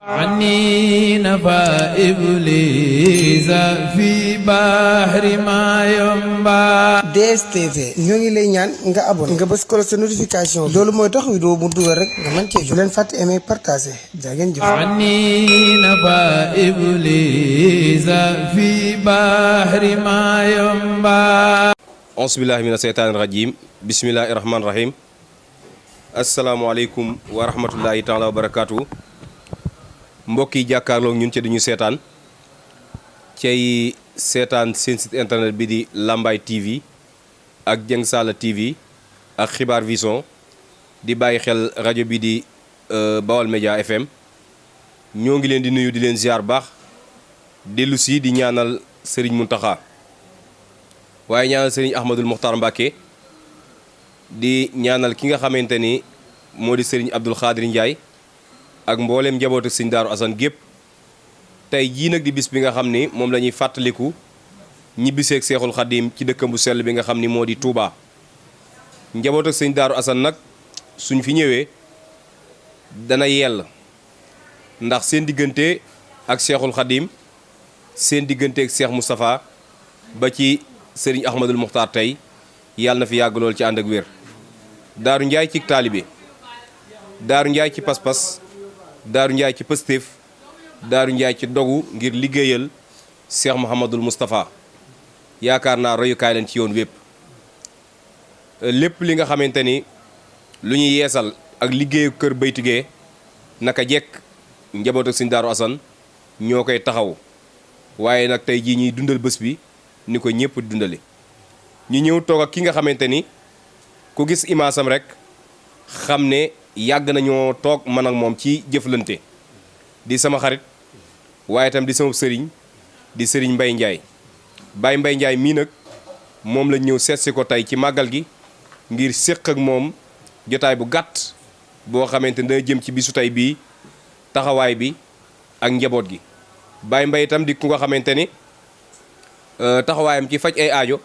عني نفى إبليس في بحر ما ينبع. DSTV ñoo ngi lay ñaan nga abonné nga bës ko sa notification loolu mooy tax vidéo bu dugal rek nga mën cee jot. bu leen fàtte aimer partager jaa ngeen jëf. عني نفى إبليس في بحر ما ينبع. auzu billahi mina seytaani rajim bismillahi rahmaani rahim asalaamaaleykum wa rahmatullahi taala wa barakaatu. mbokk yi jàkkaarloo ñun ci dañu seetaan cay seetaan seen site internet bi di Lambaye TV ak Dieng Saala TV ak Xibaar Vision di bàyyi xel rajo bi di Bawal Média FM ñoo ngi leen di nuyu di leen ziar baax dellu si di ñaanal Serigne Mountakha waaye ñaanal Serigne Ahmadul Mokhtar Mbacké di ñaanal ki nga xamante ni moo di Serigne Abdoul Khadir Ndiaye ak mbooleem njabootu Serigne Darou Assane gépp tey jii nag di bis bi nga xam ni moom la ñuy fàttaliku ñibbiseeg Seexul Xadim ci dëkkam bu sell bi nga xam ni moo di Touba. njabootu Serigne Darou Assane nag suñ fi ñëwee dana yell ndax seen diggante ak Seexul Xadim seen diggante ak Seex Moustapha ba ci Serigne Ahmadul Mokhtar tey yàlla na fi yàgg lool ci ànd ak wér. Daaru Ndiaye ci taalibe Daaru Ndiaye ci pas-pas Daaru Ndiaye ci pëstéef Daaru Ndiaye ci dogu ngir liggéeyal Cheikh Mouhamadul Moustapha yaakaar naa royukaay leen ci yoon wépp lépp li nga xamante ni lu ñuy yeesal ak liggéeyu kër baytigee naka jekk njaboot ak Serigne Darou Assane ñoo koy taxaw waaye nag tey jii ñuy dundal bés bi ni ko ñëpp di dundale ñu ñëw toog ak ki nga xamante ni ku gis imaasam rek xam ne yàgg nañoo toog man ak moom ci jëflante di sama xarit waaye itam di sama sëriñ di sëriñ Mbaye Ndiaye Baye Mbaye Ndiaye mii nag moom la ñëw seetsi ko tey ci màggal gi ngir séq ak moom jotaay bu gàtt boo xamante ne dana jëm ci bisu tey bii taxawaay bi ak njaboot gi Baye Mbaye itam di ku nga xamante ni taxawaayam ci faj ay aajo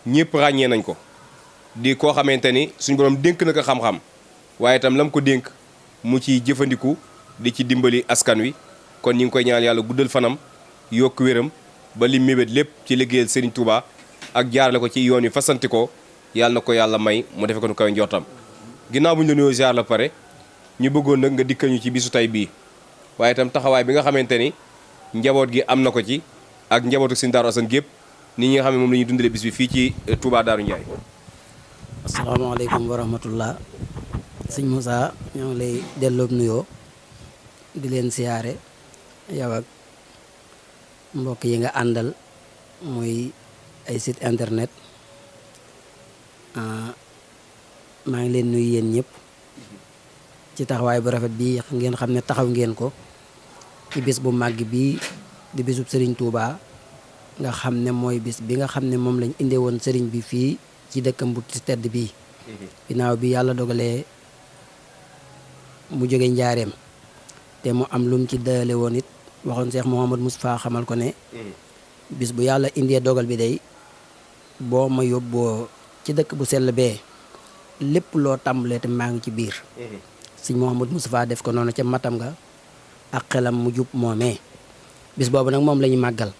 ñëpp ràññee nañ ko di koo xamante ni suñu borom dénk na ko xam-xam waaye itam lam ko dénk mu ciy jëfandiku di ci dimbali askan wi kon ñu ngi koy ñaan yàlla guddal fanam yokk wéram ba li mébét lépp ci liggéeyal Serigne Touba ak jaarale ko ci yoon wi fasanti ko yàlla na ko yàlla may mu defe ko nu koy njortam. ginnaaw bu ñu la nuyoo ziar la pare ñu bëggoon nag nga dikkal ñu ci bisu tey bii waaye itam taxawaay bi nga xamante ni njaboot gi am na ko ci ak njabootu Serigne Darou Assane gépp nit ñi nga xam ne moom la ñuy dundalee bis bi fii ci Touba Darou Ndiaye. asalaamaaleykum wa rahmatullah sëñ Moussa ñoo ngi lay delloo nuyoo di leen siyaare yow ak mbokk yi nga àndal muy ay site internet maa ngi leen nuyu yéen ñëpp ci taxawaay bu rafet bi ngeen xam ne taxaw ngeen ko ci bis bu màgg bi di bisub Serigne Touba nga xam ne mooy bis bi nga xam ne moom lañ indee woon Serigne bi fii ci dëkkam bu ci tedd bii ginnaaw bi yàlla dogalee mu jóge njaareem te mu am lum ci dale woon it waxoon Cheikh Mouhamad Moustapha xamal ko ne bis bu yàlla indee dogal bi day boo ma yóbboo ci dëkk bu sell bee lépp loo tàmbalee te maa ngi ci biir sëñ Mouhamad Moustapha def ko noonu ca matam nga ak xelam mu jub moomee bis boobu nag moom la ñu màggal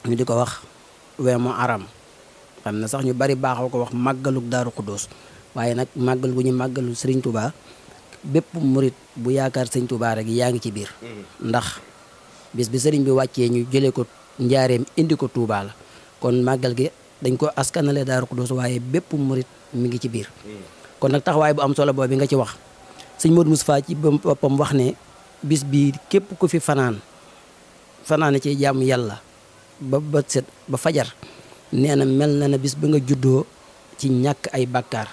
ñu di ko wax weemu aram xam na sax ñu bari baaxoo ko wax màggaluk Daaru Xuddoos waaye nag màggal gu ñu màggalul Serigne Touba bépp murit bu yaakaar Serigne Touba rek yaa ngi ci biir ndax bis bi Serigne bi wàccee ñu jëlee ko njaareem indi ko Touba la kon màggal gi dañ ko askanale Daaru Xuddoos waaye bépp murit mi ngi ci biir kon nag taxawaay bu am solo boobu bi nga ci wax sëñ Modou Moustapha ci boppam wax ne bis bi képp ku fi fanaane ci jàmm yàlla ba set ba fajar nee na mel na ne bis bi nga juddoo ci ñàkk ay bàkkaar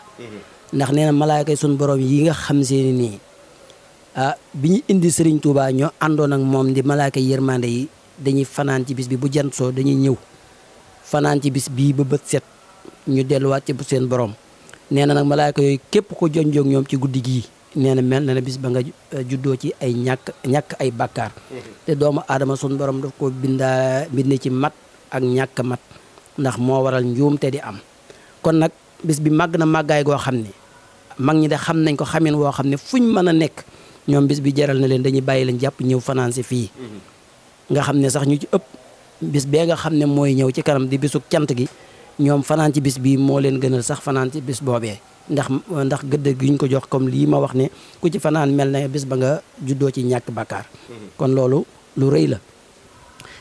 ndax nee na malaayka sun borom yi nga xam seeni nii bi ñu indi Serigne Touba ñoo àndoon ak moom di malaayka yërmande yi dañuy fanaan ci bis bi bu jant soo dañuy ñëw fanaan ci bis bii ba bët set ñu delluwaat ci seen borom nee na nag malaayka yooyu képp ko jonjoog ñoom ci guddi gii nee na mel na ne bis ba nga juddoo ci ay ñàkk ay bàkkaar te doomu aadama sun borom daf ko bind ci mat ak ñàkk mat ndax moo waral njuumte di am kon nag bis bi màgg na màggaay goo xam ne mag ñi de xam nañ ko xamin woo xam ne fuñ mën a nekk ñoom bis bi jaral na leen dañuy bàyyi leen jàpp ñëw fanaan si fii nga xam ne sax ñu ci ëpp bis bee nga xam ne mooy ñëw ci kanam di bisuk cant gi ñoom fanaan ci bis bii moo leen gënal sax fanaan ci bis boobee ndax gëdd gi ñu ko jox comme lii ma wax ne ku ci fanaan mel na bis ba nga juddoo ci ñàkk bàkkaar kon loolu lu rëy la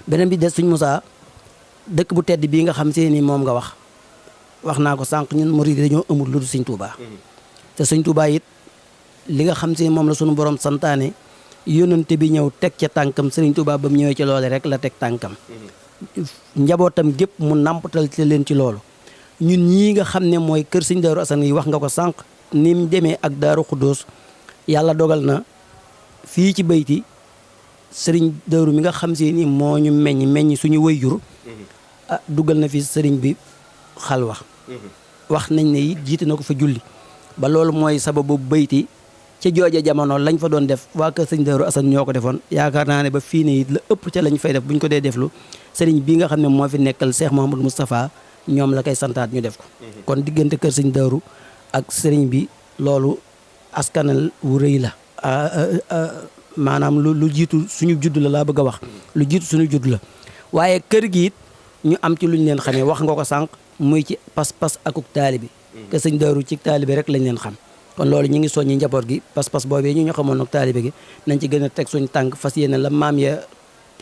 beneen bi des suñ Moussa dëkk bu tedd bii nga xam see ni moom nga wax naa ko sànq ñun murid dañoo amul lu dul Sëñ Tuubaa te Sëñ Tuubaa it li nga xam si moom la suñu borom santaane yónnante bi ñëw teg ca tànkam Sëriñ Tuubaa ba mu ñëwee ci loole rek la teg tànkam njabootam gépp mu nàmpatal ci leen ci loolu ñun ñii nga xam ne mooy kër Sëñ Daaru Asan yi wax nga ko sànq ni mu demee ak Daaru Xuddoos yàlla dogal na fii ci bayti sëriñ Daaru mi nga xam si ni moo ñu meññ suñu wayjur dugal na fi sëriñ bi xalwa wax nañ ne it jiite na ko fa julli ba loolu mooy sababu bayti ca jooja jamono lañ fa doon def waa kër Sëñ Daaru Asan ñoo ko defoon yaakaar naa ne ba fii ne it la ëpp ca lañ fay def bu ñu ko dee deflu sëriñ bii nga xam ne moo fi nekkal Cheikh Mouhamadou Moustapha ñoom la koy santaat ñu def ko kon diggante kër Sëñ Daaru ak sëriñ bi loolu askanal wu rëy la maanaam lu jiitu suñu judd la laa bëgg a wax lu jiitu suñu judd la waaye kër gi it ñu am ci luñ leen xamee wax nga ko sànq muy ci pas-pas akuk taalibi ke Sëñ Daaru ci taalibi rek lañ leen xam kon loolu ñu ngi soññi njaboot gi pas-pas boobee ñu xamoon ak taalibi gi nañ ci gën a teg suñ tànk fas yéene la maam ya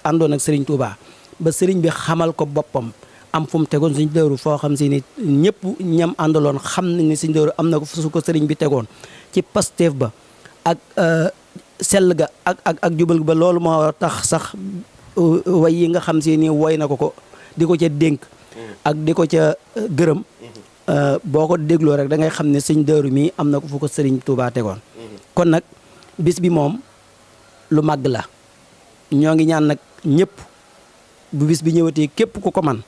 àndoon ak Sëriñ Tuubaa ba sëriñ bi xamal ko boppam am fu mu tegoon Sëñ Daaru foo xam si ni ñëpp ñam àndaloon xam nañ ne Sëñ Daaru am na ko su ko sëriñ bi tegoon ci pasteef ba ak sell ga ak jubal ba loolu moo tax sax way yi nga xam si ni woy na ko di ko ca dénk ak di ko ca gërëm boo ko dégloo rek da ngay xam ne Sëñ Daaru mi am na ko fu ko sëriñ Tuubaa tegoon kon nag bis bi moom lu màgg la ñoo ngi ñaan nag ñëpp bu bis bi ñëwatee képp ku ko man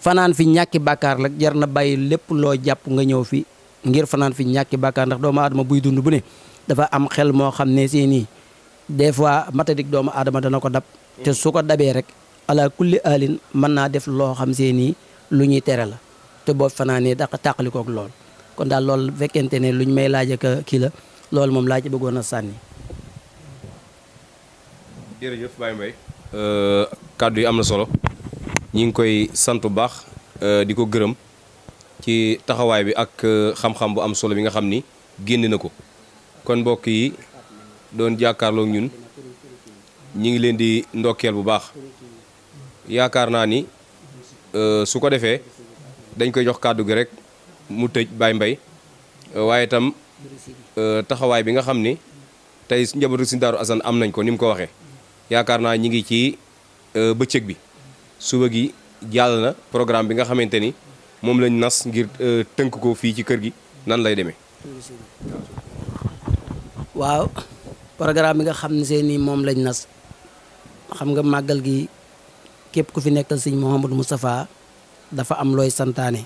fanaan fi ñàkki bàkkaar la jar na bàyyi lépp loo jàpp nga ñëw fi ngir fanaan fi ñàkki bàkkaar ndax doomu aadama buy dund bu ne dafa am xel moo xam ne si nii des fois matadik doomu aadama dana ko dab te su ko dabee rek ala kulli alin mën naa def loo xam see nii lu ñuy tere la te boo fanaanee tàqalikook lool kon daal loolu fekkente ne luñ may laaj ak kii la loolu moom laa ci bëggoon a sànni. jërëjëf Baye Mbaye kàddu yi am na solo ñi ngi koy sant bu baax di ko gërëm ci taxawaay bi ak xam-xam bu am solo bi nga xam ni génn na ko kon mbokk yi doon jàkkaarloog ñun ñi ngi leen di ndokkeel bu baax yaakaar naa ni su ko defee dañ koy jox kàddu gi rek mu tëj Baye Mbaye waaye itam taxawaay bi nga xam ni tey njabootu Sëñ Daaru Asan am nañ ko ni mu ko waxee yaakaar naa ñi ngi ci bëccëg bi suba gi jàll na programme bi nga xamante ni moom lañ nas ngir tënk ko fii ci kër gi nan lay demee. waaw programme bi nga xam ne seen ni moom lañ nas xam nga màggal gi képp ku fi nekkal Sëñ Mouhamadou Moustapha dafa am looy santaane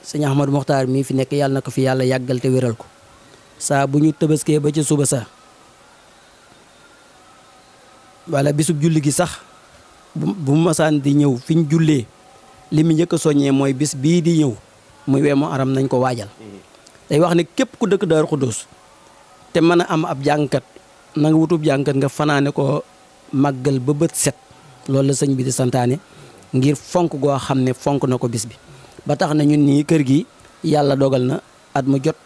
Sëñ Ahmadou Mokhtar mii fi nekk yàlla na ko fi yàlla yàggal te wéral ko saa bu ñu tëbaskee ba ci suba sa wala bisub julli gi sax bu masaan di ñëw fi ñu jullee li mu njëkk a soññee mooy bis bii di ñëw muy weemu aram nañ ko waajal day wax ne képp ku dëkk Daaru Xuddoos te mën a am ab jàngkat na nga wutub jàngkat nga fanaane ko màggal ba bët set loolu la sëñ bi di santaane ngir fonk goo xam ne fonk na ko bis bi ba tax na ñun nii kër gi yàlla dogal na at mu jot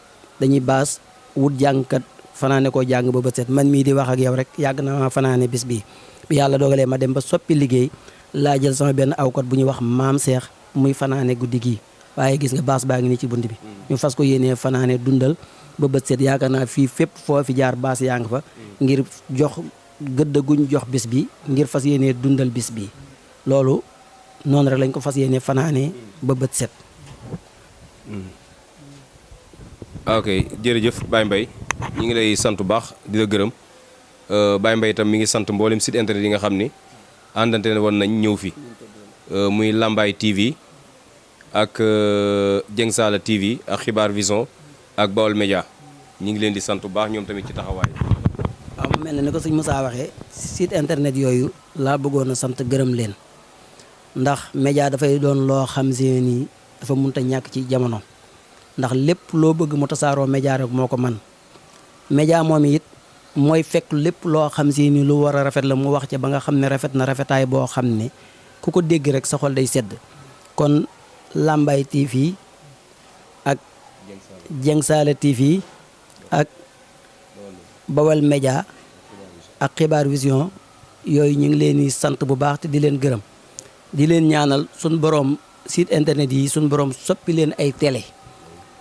dañuy baas wut jàngkat fanaane koo jàng ba bët set man mii di wax ak yow rek yàgg na ma fanaane bis bii bi yàlla dogalee ma dem ba soppi liggéey laa jël sama benn awkat bu ñuy wax maam Seex muy fanaane guddi gii waaye gis nga baas baa ngi nii ci bunt bi ñu fas ko yéenee fanaane dundal ba bët set yaakaar naa fii fépp foo fi jaar baas yaa ngi fa ngir jox gëdd guñ jox bis bi ngir fas yéenee dundal bis bi loolu noonu rek lañ ko fas yéenee fanaane ba bët set. ok jërëjëf Baye Mbaye ñi ngi lay sant bu baax di la gërëm Baye Mbaye itam mi ngi sant mboolem site internet yi nga xam ni àndante ne woon nañ ñëw fi muy Lambaye TV ak Dieng Saala TV ak Xibaar Vision ak Baol Média ñi ngi leen di sant bu baax ñoom tamit ci taxawaay. waaw mu mel ne ni ko sëñ Moussa waxee site internet yooyu laa bëggoon a sant gërëm leen ndax média dafay doon loo xam si nii dafa mënut a ñàkk ci jamono ndax lépp loo bëgg mu tasaaroo média rek moo ko man média moom it mooy fekk lépp loo xam si ni lu war a rafet la mu wax ca ba nga xam ne rafet na rafetaay boo xam ne ku ko dégg rek sa xol day sedd kon Lambaye TV ak Dieng Saala TV ak Bawal Média ak Xibaar Vision yooyu ñu ngi leen di sant bu baax te di leen gërëm di leen ñaanal suñ borom site internet yi suñ borom soppi leen ay télé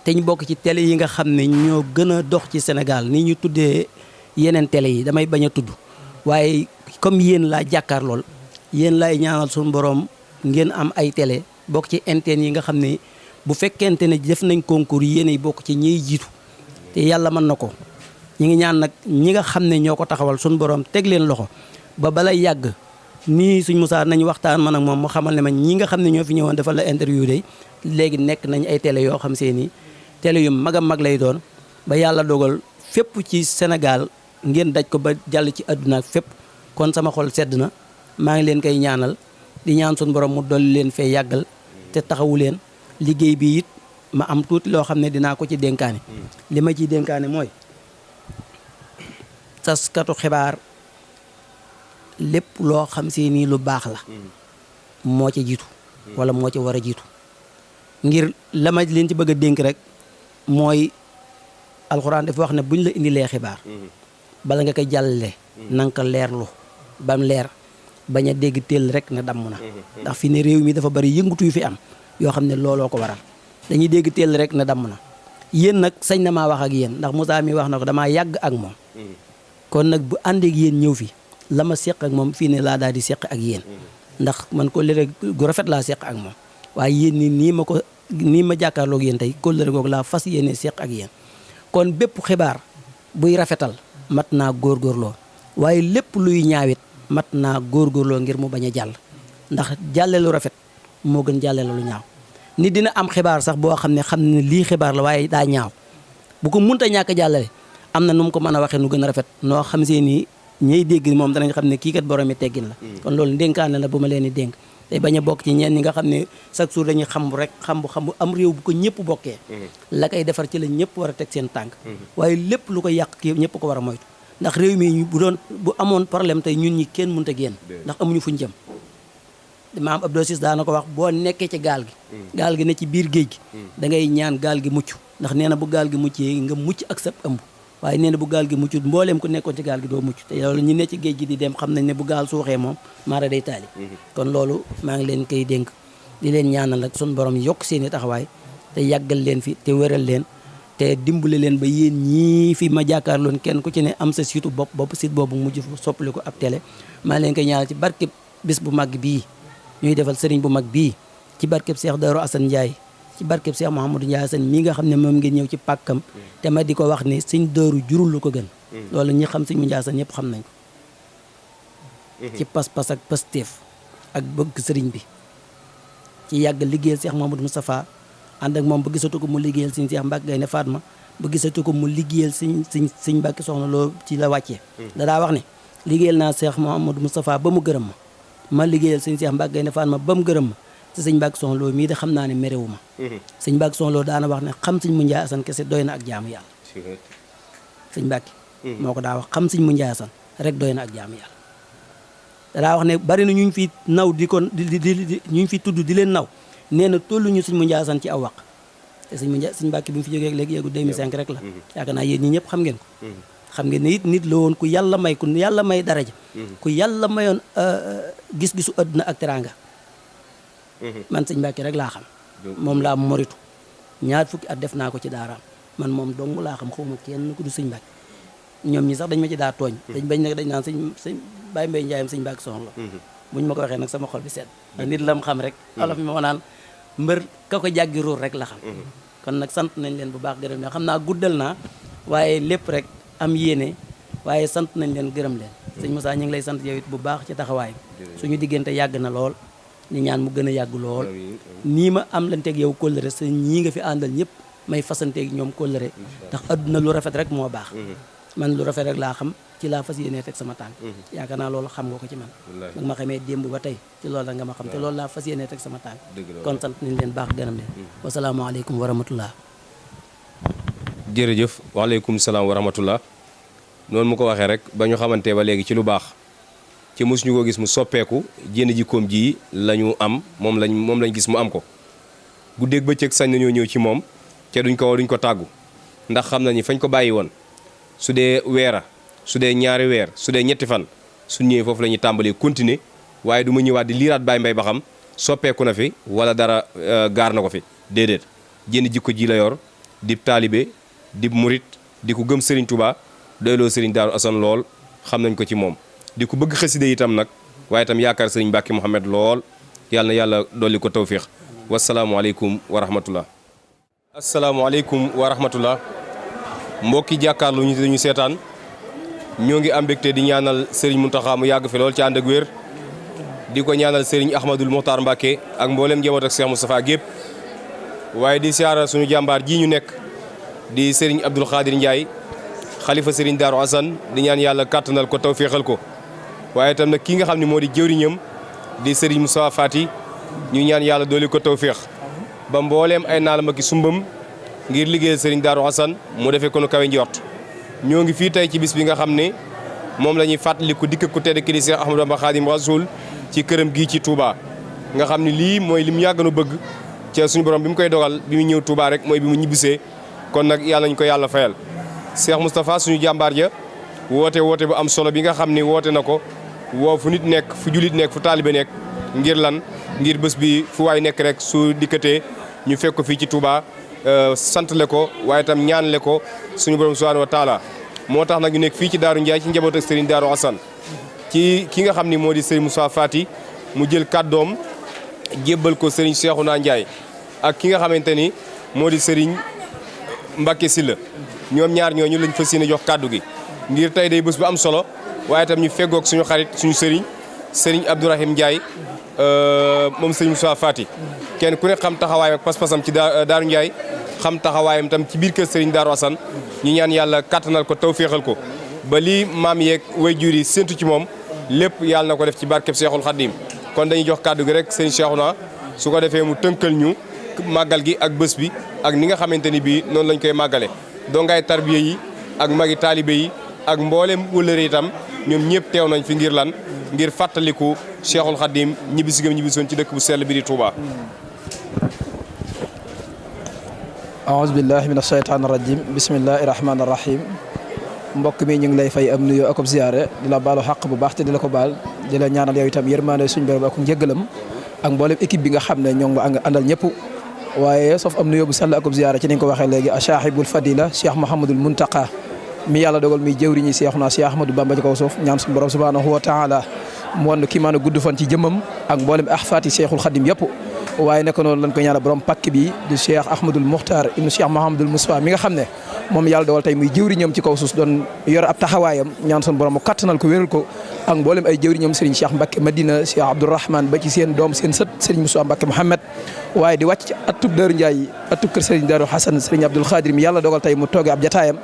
te ñu bokk ci télé yi nga xam ne ñoo gën a dox ci Sénégal ni ñu tuddee yeneen télé yi damay bañ a tudd waaye comme yéen laa jàkkaar lool yéen laay ñaanal suñu borom ngeen am ay télé bokk ci antenne yi nga xam ne bu fekkente ne def nañ concours yéen ay bokk ci ñiy jiitu te yàlla mën na ko ñi ngi ñaan nag ñi nga xam ne ñoo ko taxawal suñu borom teg leen loxo ba balay yàgg nii suñ Moussa nañ waxtaan man ak moom mu xamal ne ma ñi nga xam ne ñoo fi ñëwoon defal la interview de léegi nekk nañ ay télé yoo xam seeni télé yu mag a mag lay doon ba yàlla dogal fépp ci Sénégal ngeen daj ko ba jàll ci àdduna ak fépp kon sama xol sedd na maa ngi leen koy ñaanal di ñaan suñu borom mu dolli leen fee yàggal te taxawu leen liggéey bi it ma am tuuti loo xam ne dinaa ko ci dénkaane li ma ciy dénkaane mooy taskatu xibaar lépp loo xam si nii lu baax la moo ci jiitu wala moo ci war a jiitu ngir la ma leen ci bëgg a dénk rek mooy alxuraan dafa wax ne buñ la indilee xibaar bala nga koy jàllale na nga ko leerlu bam leer bañ a dégg teel rek ne damm na ndax fi ne réew mi dafa bari yëngutu yu fi am yoo xam ne looloo ko waral dañuy dégg teel rek ne damm na yéen nag sañ na maa wax ak yéen ndax Moussa mi wax na ko damaa yàgg ak moom kon nag bu àndeek yéen ñëw fi la ma seq ak moom fii ne laa daal di seq ak yéen ndax man kóllëre gu rafet laa seq ak moom waaye yéen nii ma jàkkaarloog yéen tey kóllëre googu laa fas yéene seq ak yéen kon bépp xibaar buy rafetal mat naa góorgóorloo waaye lépp luy ñaawit mat naa góorgóorloo ngir mu bañ a jàll ndax jàlle lu rafet moo gën jàlle lu ñaaw nit dina am xibaar sax boo xam ne lii xibaar la waaye daa ñaaw bu ko munta ñàkk jàllale am na nu mu ko mën a waxee nu gën a rafet noo xam see nii ñiy dégg moom danañ xam ne kii kat borom mi teggin la kon loolu ndénkaane la bu ma leen di dénk te bañ a bokk ci ñeen ñi nga xam ne chaque jour dañuy xam rek xam bu am réew bu ko ñëpp bokkee la koy defar ci la ñëpp war a teg seen tànk waaye lépp lu ko yàq kii ñëpp ko war a moytu ndax réew mi bu amoon problème tey ñun ñi kenn mënut a génn ndax amuñu fuñ jëm maam Abdou Sis daana ko wax boo nekkee ci gaal gi ne ci biir géej gi da ngay ñaan gaal gi mucc ndax nee na bu gaal gi muccee nga mucc ak sa ëmb waaye nee na bu gaal gi mucc mbooleem ku nekkoon ci gaal gi doo mucc te loolu ñu ne ci géej gi di dem xam nañ ne bu gaal suuxee moom maara day taali kon loolu maa ngi leen koy dénk di leen ñaanal ak sun borom yokk seeni taxawaay te yàggal leen fi te wéral leen te dimbale leen ba yéen ñii fi ma jàkkaarloon kenn ku ci ne am sa site bopp site boobu mujj soppali ko ab télé maa leen koy ñaanal ci barkeb bis bu mag bii ñuy defal sëriñ bu mag bii ci barkeb Cheikh Darou Assane Ndiaye ci barkeb Cheikh Mouhamadou Ndiaye Assane mii nga xam ne moom ngeen ñëw ci pàkkam te ma di ko wax ne sëñ Darou jurul lu ko gën loolu ñi xam sëñ mu Ndiaye Assane ñëpp xam nañ ko ci pas-pas ak pastéef ak bëgg sëriñ bi ci yàgg liggéeyal Cheikh Mouhamadou Moustapha ànd ak moom ba gisatu ko mu liggéeyal sëñ Cheikh Mbacke Gaynde Fatma ba gisatu ko mu liggéeyal sëñ Mbacke Soxna Lo ci la wàccee dadaa wax ne liggéeyal naa Cheikh Mouhamadou Moustapha ba mu gërëm ma liggéeyal sëñ Cheikh Mbacke Gaynde Fatma ba mu gërëm ma te sëñ Mbacke Soxna Lo mii de xam naa ne méréwu ma sëñ Mbacke Soxna Lo daana wax ne xam sëñ mu Ndiaye Assane kese doy na ak jaamu yàlla sëñ Mbacke moo ko daa wax xam sëñ mu Ndiaye Assane rek doy na ak jaamu yàlla dadaa wax ne bari na ñu fi naw di ko ñu fi tudd di leen naw nee na tolluñu sëñ mu Ndiaye Assane ci aw waq te sëñ Mbacke bi mu fi jógee léegi yéegu 2005 rek la yaakaar naa yéen ñi ñëpp xam ngeen ko xam ngeen ne it nit la woon ku yàlla may daraja ku yàlla mayoon gis-gisu àdduna ak teranga man sëñ Mbacke rek laa xam moom laa moritu ñaar fukki at def naa ko ci daaraam man moom dong laa xam xawma kenn ku du sëñ Mbacke ñoom ñi sax dañ ma ci daa tooñ dañ bañ nag dañ naan sëñ Baye Mbaye Ndiaye sëñ Mbacke Soxna Lo buñ ma ko waxee nag sama xol bi sedd ndax nit lam xam rek olof mi ma naan mbër ka ko jàggi ruur rek la xam kon nag sant nañ leen bu baax gërëm leen xam naa guddal naa waaye lépp rek am yéene waaye sant nañ leen gërëm leen sëñ Moussa ñu ngi lay sant yow it bu baax ci taxawaay bi suñu diggante yàgg na lool ñu ñaan mu gën a yàgg lool nii ma am lanteeg yow kóllëre sa ñii nga fi àndal ñëpp may fasanteeg ñoom kóllëre ndax adduna lu rafet rek moo baax man lu rafet rek laa xam ci laa fas yéene teg sama tànk yaakaar naa loolu xam nga ko ci man nag ma xamee démb ba tey ci loolu la nga ma xam te loolu laa fas yéene teg sama tànk kon sant nañ leen baax gërëm leen wasalaamaaleykum wa rahmatullah jërëjëf waaleykum salaam wa rahmatullah noonu mu ko waxee rek ba ñu xamante ba léegi ci lu baax ci mosuñu ko gis mu soppeeku jénn jikkoom ji la ñu am moom lañ gis mu am ko guddeeg bëccëg sañ nañoo ñëw ci moom te duñ ko tàggu ndax xam nañu fañ ko bàyyi woon su dee weera su dee ñaari weer su dee ñetti fan su ñëwee foofu la ñuy tàmbalee continuer waaye du ma ñëwaat di liiraat Baye Mbaye ba xam soppeeku na fi wala dara gaar na ko fi déedéet jénn jikko ji la yor dib taalibe dib murit di ko gëm Serigne Touba doyloo Serigne Darou Assane lool xam nañ ko ci moom di ko bëgg xaside itam nag waaye itam yaakaar Serigne Mbacke Mouhamed lool yàlla na yàlla dolli ko tawfiix wasalaamualeykum wa rahmatullah. asalaamaaleykum wa rahmatullah mbokki jàkkaarlu ñu seetaan ñoo ngi am mbégte di ñaanal Serigne Mountakha mu yàgg fi lool ci ànd ak wér di ko ñaanal Serigne Ahmadul Mokhtar Mbacke ak mboolem njaboot ak Cheikh Moustapha gépp waaye di siyaara suñu jàmbaar ji ñu nekk di Serigne Abdoul Khadir Ndiaye xalifa Serigne Darou Assane di ñaan yàlla kàttanal ko tawféexal ko waaye itam nag ki nga xam ne moo di jëwriñam di Serigne Moussa Fati ñu ñaan yàlla dooli ko tawféex ba mbooleem ay naalam ak sumbam ngir liggéeyal Serigne Darou Assane mu defee ko nu kawe njort ñoo ngi fii tey ci bis bi nga xam ne moom la ñuy fàttaliku dikk ku tedd ki di Cheikh Ahmadou Bamba Khadim Rasoul ci këram gii ci Touba nga xam ne lii mooy li mu yàgganu bëgg ci suñu borom bi mu koy dogal bi mu ñëw Touba rek mooy bi mu ñibbisee kon nag yàlla nañu ko yàlla fayal Cheikh Moustapha suñu jàmbaar ja woote bu am solo bi nga xam ne woote na ko woo fu nit nekk fu julit nekk fu taalibe nekk ngir lan ngir bés bi fu waay nekk rek su dikkatee ñu fekk ko fii ci Touba santle ko waaye itam ñaanle ko suñu borom subhanahu wa taala moo tax nag ñu nekk fii ci Daaru Ndiaye ci njaboot ak Serigne Darou Assane ci ki nga xam ni moo di Serigne Moussa Fati mu jël kàddoom jébbal ko Serigne Cheikhouna Ndiaye ak ki nga xamante ni moo di Serigne Mbacke Sylla ñoom ñaar ñooñu lañ fas yéene jox kàddu gi ngir tey day bés bu am solo waaye itam ñu feggoog suñu xarit suñu Serigne Abdourahim Ndiaye moom Serigne Moussa Fati kenn ku ne xam taxawaayam ak pas-pasam ci Daaru Ndiaye xam taxawaayam tam ci biir kër Serigne Darou Assane ñu ñaan yàlla kàttanal ko tawféexal ko ba lii maam yeeg way jur yi séntu ci moom lépp yàlla na ko def ci barkeb Seexul Xaddim kon dañuy jox kàddu gi rek Serigne Cheikhouna su ko defee mu tënkal ñu màggal gi ak bés bi ak ni nga xamante ni bii noonu lañ koy màggale dongaay tarbiya yi ak magi taalibe yi ak mboolem wëllëre itam ñoom ñëpp teew nañ fi ngir lan ngir fàttaliku Cheikhul Khadim ñibbisi gëm ñibbisoon ci dëkk bu sell bi di Touba. aouzu billahi min ashaytaani rajim bismillahi rahmaani rahim mbokk mi ñu ngi lay fay am nuyoo ak ziyaare di la baalu xaq bu baax te di la ko baal di la ñaanal yow itam yërmaande suñu borom ak njëggalam ak mboolem équipe bi nga xam ne ñoo ngi àndal ñëpp waaye soof am nuyoo bu sell ak ziyaare ci ni nga ko waxee léegi ashahibul fadila Cheikh Mouhamadul Muntaqa mi yàlla dogal muy jëwriñi Seexuna Cheikh Ahmadou Bamba ci kaw suuf ñaan suñu borom subhanahu wa taala mu wan kii maanaam gudd fan ci jëmmam ak mboolem ahfaati Cheikhul Khadim yëpp waaye naka noonu lañ ko ñaanal borom pàkk bi di Cheikh Ahmadul Muxtar ibnu Cheikh Mouhamadul Moustapha mi nga xam ne moom yàlla dogal tey muy jëwriñam ci kaw suuf doon yor ab taxawaayam ñaan suñu borom mu kattanal ko wéral ko ak mboolem ay jëwriñam Serigne Cheikh Mbacke Madina Cheikh Abdourahmane ba ci seen doom seen sët Serigne Moussa Mbacke Mouhamed waaye di wàcc ci atub Daaru Ndiaye atub kër Serigne Darou Assane Serigne Abdoul Khadir mi yàlla dogal tey mu toogee ab jataayam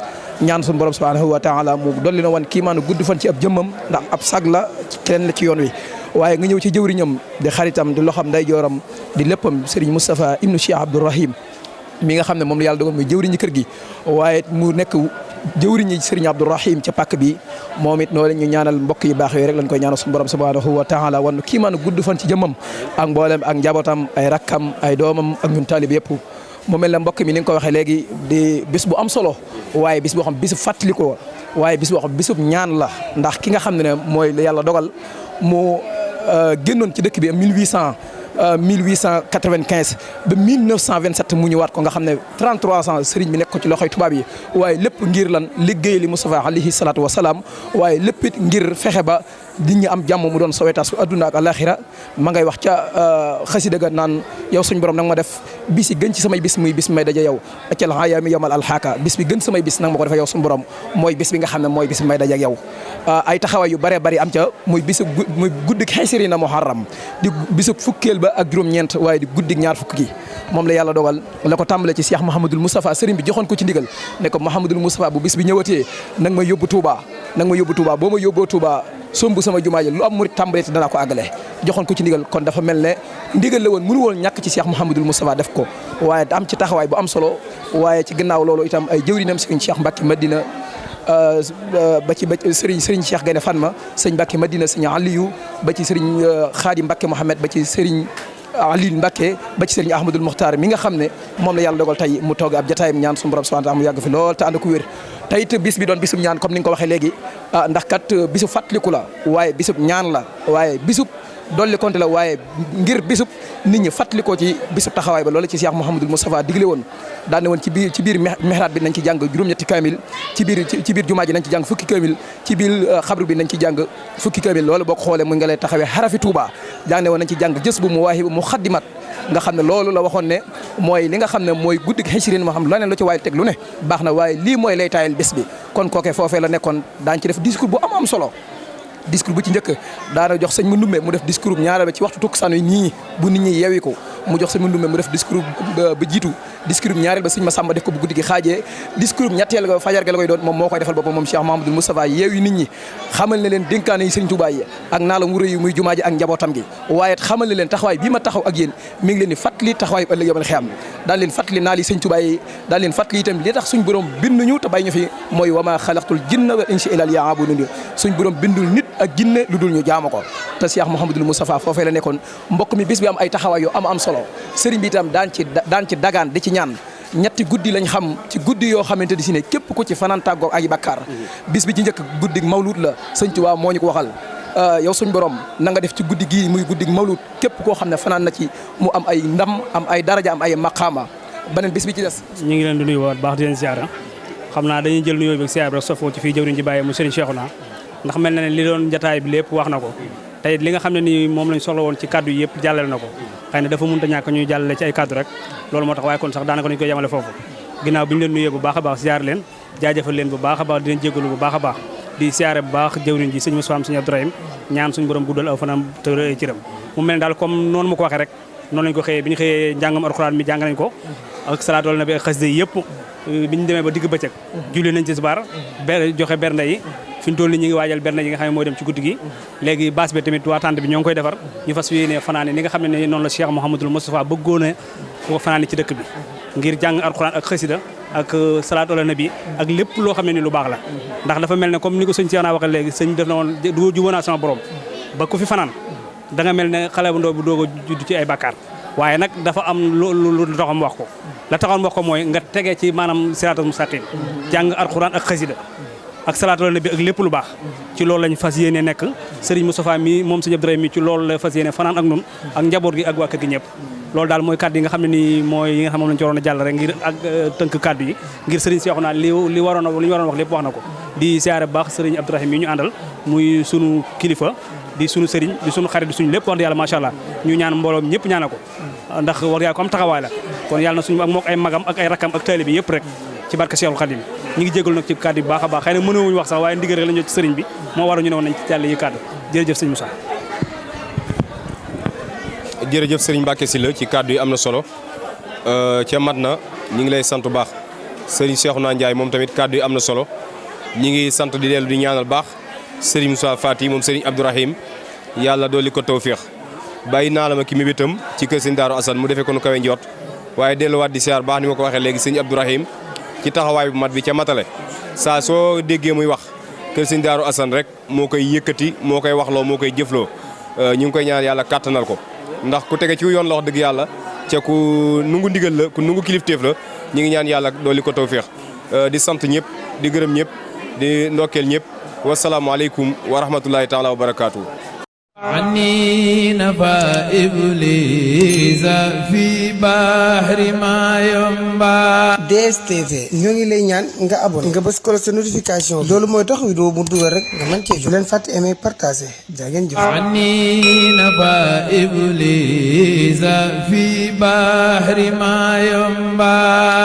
ñaan suñu borom subhanahu wa taala mu dolli na wan kii maanaam gudd fan ci ab jëmmam ndax ab sag la kenn la ci yoon wi waaye nga ñëw ci jëwriñam di xaritam di loxam nday jooram di léppam Serigne Moustapha ibnu Cheikh Abdourahim mi nga xam ne moom la yàlla dogal muy jëwriñi kër gi waaye mu nekk jëwriñi Serigne Abdourahim ca pàkk bi moom it noonu la ñu ñaanal mbokk yi baax yooyu rek lañ koy ñaanal suñu borom subhanahu wa taala wan kii maanaam gudd fan ci jëmmam ak mboolem ak njabootam ay rakkam ay doomam ak ñun taalib yëpp mu mel ne mbokk mi ni nga ko waxee léegi di bis bu am solo waaye bis boo xam bisu fàttaliko waaye bis boo xam bisub ñaan la ndax ki nga xam ne mooy la yàlla dogal mu génnoon ci dëkk bi 1895 ba 1927 mu ñëwaat ko nga xam ne 33 ans sëriñ bi nekk ko ci loxoy tubaab yi waaye lépp ngir lan liggéey li Moustapha alayhi salaatu wa salaam waaye lépp it ngir fexe ba nit ñi am jàmm mu doon sowetaas su adduna ak alaxira ma ngay wax ca xasida ga naan yow suñ borom nag ma def bis yi gën ci samay bis muy bis may daje yow accal ayaami yawmal alxaaka bis bi gën samay bis nag ma ko defee yow suñu borom mooy bis bi nga xam ne mooy bis may daje ak yow ay taxawaay yu bëree bëri am ca muy bisu muy guddik xaysirina muharram di bisu fukkeel ba ak juróom-ñeent waaye di guddik ñaar fukk gi moom la yàlla dogal la ko tàmbale ci Cheikh Mouhamadul Moustapha sëriñ bi joxoon ko ci ndigal ne ko Mouhamadul Moustapha bu bis bi ñëwatee nag ma yóbbu Touba boo ma yóbboo Touba sombu sama jumaa ji lu am murit tàmbalee te danaa ko àggale joxoon ko ci ndigal kon dafa mel ne ndigal la woon mënu woon ñàkk ci Cheikh Mouhamadul Moustapha def ko waaye am ci taxawaay bu am solo waaye ci gannaaw loolu itam ay jëwrinam Serigne Cheikh Mbacke Madina ba ci Serigne Cheikh Gaïndé Fatma sëñ Mbacke Madina sëñ Aliou ba ci Serigne Khadim Mbacke Mohamed ba ci Serigne Aliou Mbacke ba ci Serigne Ahmadul Muxtaar mi nga xam ne moom la yàlla dogal tey mu toog ab jataayam ñaan suñu borom subhanahu wa taala mu yàgg fi lool te ànd ko wér tey it bis bi doon bisub ñaan comme ni nga ko waxee léegi ndax kat bisub fàttaliku la waaye bisub ñaan la waaye bisub dolli konte la waaye ngir bisub nit ñi fàttalikoo ci bisub taxawaay ba loolu ci Cheikh Mouhamadul Moustapha digle woon daane woon ci biir mihraab bi nañ ci jàng juróom-ñetti kaamil ci biir jumaa ji nañ ci jàng fukki kaamil ci biir xabru bi nañ ci jàng fukki kaamil loolu boo ko xoolee mu nga lay taxawee xarafi Touba daane woon nañ ci jàng jës bu mu waahi mu xaddimat nga xam ne loolu la waxoon ne mooy li nga xam ne mooy guddi xësirin moo xam leneen lu ci waaye teg lu ne baax na waaye lii mooy lay taayal bés bi kon kooke foofee la nekkoon daañ ci def discours bu am solo discours bu ci njëkk daana jox sëñ Mandumbe mu def discours ñaareel ba ci waxtu tukkusaan wi ñii bu nit ñi yeewi ko mu jox sëñ Mandumbe mu def discours ba jiitu discours ñaareel ba sëñ Massamba def ko bu guddi gi xaajee discours ñetteel ga fajar ga la koy doon moom moo koy defal boppam moom Cheikh Mouhamadoul Moustapha yeewi nit ñi xamal ne leen dénkaane yi sëñ Touba yi ak naa la mu rëy muy jumaa ji ak njabootam gi waaye xamal ne leen taxawaay bii ma taxaw ak yéen mi ngi leen di fàttali taxawaay ëllëg yomal xiyam daal leen fàttali naa li sëñ Touba yi daal leen fàttali itam li tax suñ borom binduñu te bàyyi ñu fi mooy wa maa xalaqtul jinna wal insa illa liya'budun suñ borom bindul nit ak jinne lu dul ñu jaamu ko te Cheikh Mouhamadoul Moustapha foofee la nekkoon mbokk mi bis bi am ay taxawaay yu am solo sëriñ bi itam daan ci dagaan di ci ñaan ñetti guddi lañ xam ci guddi yoo xamante di si ne képp ku ci fanaan tàggoog ay bakkaar bis bi ci njëkk guddi mawlud la sëñ Tuubaa moo ñu ko waxal yow suñ borom na nga def ci guddi gii muy guddi mawlud képp koo xam ne fanaan na ci mu am ay ndam am ay daraja am ay maqaama beneen bis bi ci des ñu ngi leen di nuyu waat baax di leen ziara xam naa dañuy jël nuyoo bi ak ziara rek sofoo ci fii jëwriñ ji bàyyee mu sëriñ Cheikhouna ndax mel na ne li doon jataay bi lépp wax na ko tey li nga xam ne nii moom lañ soxla woon ci kaddu yi yëpp jàllale na ko xëy na dafa mënut a ñàkk ñuy jàllale ci ay kaddu rek loolu moo tax waaye kon sax daanaka nañu koy yemale foofu ginnaaw bi ñu leen nuyee bu baax a baax ziar leen jaajëfal leen bu baax a baax di leen jégalu bu baax a baax di siyaare bu baax jëwriñ ji sëñ Moussa sëñ Abdourahim ñaan suñu borom guddal aw fanam te ay cëram mu mel ne daal comme noonu ma ko waxee rek noonu lañ ko xëyee bi ñu xëyee njàngam alxuraan mi jàng nañ ko ak salaatu ala nabi ak xasida yëpp bi ñu demee ba digg bëccëg julli nañ ci tisbaar joxe bernde yi fi ñu toll nii ñu ngi waajal bernde yi nga xam ne mooy dem ci guddi gi léegi baas bi tamit waa tànt bi ñoo ngi koy defar ñu fas yéene fanaane ni nga xam ne noonu la Cheikh Mouhamadoul Moustapha bëggoon a ko fanaane ci dëkk bi ngir jàng alxuraan ak xasida ak salaatu ala nabi ak lépp loo xam ne ni lu baax la ndax dafa mel ne comme ni ko sëñ Cheikh naa waxee léegi sëñ def na woon du jubóo naa sama borom ba ku fi fanaan da nga mel ne xale bu ndaw bu doog a judd ci ay bàkkaar waaye nag dafa am lu taxam wax ko la taxoon wax ko mooy nga tegee ci maanaam siraatal mustaqim jàng alxuraan ak xasida ak salaatu ala nabi ak lépp lu baax ci loolu lañ fas yéene nekk Serigne Moustapha mi moom sëñ Abdourahim mi ci loolu la fas yéene fanaan ak nun ak njaboot gi ak waa kër gi ñëpp loolu daal mooy kàddu yi nga xam ne nii mooy yi nga xam ne moom lañ ci waroon a jàll rek ngir ak tënk kàddu yi ngir Serigne Cheikhouna li ñu waroon wax lépp wax na ko di siyaare bu baax Serigne Abdourahim mi ñu àndal muy sunu kilifa di sunu sëriñ di sunu xarit di suñu lépp wax dëgg yàlla macha allah ñu ñaan mbooloo ñëpp ñaana ko ndax war yaa ko am taxawaay la kon yàlla na suñu ak mook ay magam ak ay rakam ak taalibe bi yëpp rek ci barke Cheikhul Khadim ñu ngi jégalu nag ci kàddu yi baax a baax xëy na mënewuñu wax sax waaye ndigal rek la ñu ci sëriñ bi moo waral ñu ne woon nañ ci jàll yi kàddu jërëjëf sëñ Moussa. jërëjëf sëriñ Mbacke Sylla ci kàddu yi am na solo ca mat na ñu ngi lay sant bu baax sëriñ Cheikhouna Ndiaye moom tamit kàddu yi am na solo ñi ngi sant di dellu di ñaanal baax sëriñ Moussa Fati moom sëriñ Abdourahim yàlla dooli ko tawféex bàyyi naa la ma ki mébétam ci kër sëñ Daaru Assane mu defee ko nu kawe njort waaye delluwaat di siyaar baax ni ma ko waxee léegi sëñ Abdourahim ci taxawaay bu mat bi ca matale saa soo déggee muy wax kër sëñ Daaru Assane rek moo koy yëkkati moo koy waxloo moo koy jëfloo ñu ngi koy ñaan yàlla kàttanal ko ndax ku tege ci yoon la wax dëgg yàlla ca ku nungu ndigal la ku nungu kilifteef la ñu ngi ñaan yàlla dooli ko tawféex di sant ñëpp di gërëm ñëpp di ndokkeel ñëpp wasalaamualeykum wa rahmatullahi taala wa barakaatu. عني نفى إبليس في بحر ما ينبع DSTV ñoo ngi lay ñaan nga abonné nga bës ko sa notification loolu mooy tax vidéo mu dugal rek nga mën cee jot leen fàtte aimer partager jaa ngeen jëf عني نفى إبليس في بحر ما ينبع